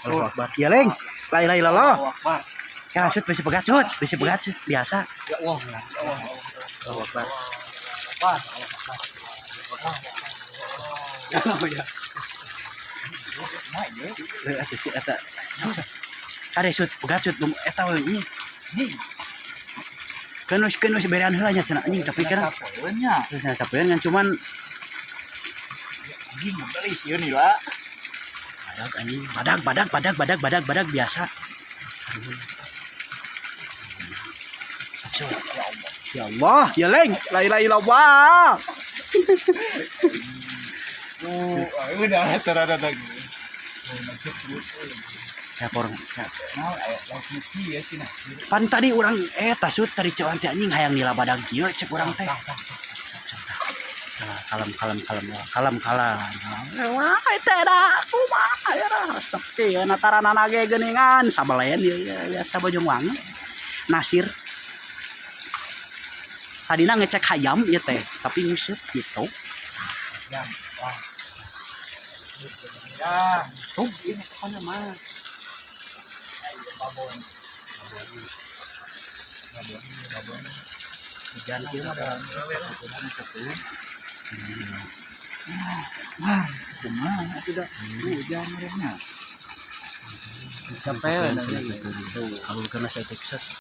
Allahu Akbar. Ya leng. La ilaha illallah. Allahu Akbar. Ya sut, bisi pegat sut, bisi pegat sut, biasa. Ya Allah, ya Allah. Allahu Akbar. Akbar. Ya Allah ya. Nah, ieu. Eh, eta si eta. Sok, sok. Kade sut, pegat sut, eta we anjing. Nih, Keun geus berean heula nya cenah anjing, tapi kan sapoeun nya. Terus saya sapoeun kan cuman Anjing ngebeli sieun lah. Badag anjing, badag badag badag badag badag badag biasa. Sok sok. Ya Allah. Ya Allah, ya leng, la ilaha illallah. Tuh, udah terada lagi. Ya porong. Nah, aya lauk mati ya cenah. Pan tadi urang eta sut, tadi cek urang teh anjing hayang nila badag kieu cek urang teh. Kalem kalem kalem kalem kalem. Wah, eta da kumaha ya resep teh na taranana ge geuningan sabalayan ieu ya, biasa Bojong Wangi. Nasir. Tadina ngecek hayam ieu teh, tapi nguseup gitu. Ya, wah. Ya, Tuh, ini pokoknya mah. Ayo babon. Babon, babon. Hujan kieu mah da. Wah, kumaha atuh da. Hujan mereka. Sampai Kalau karena saya set.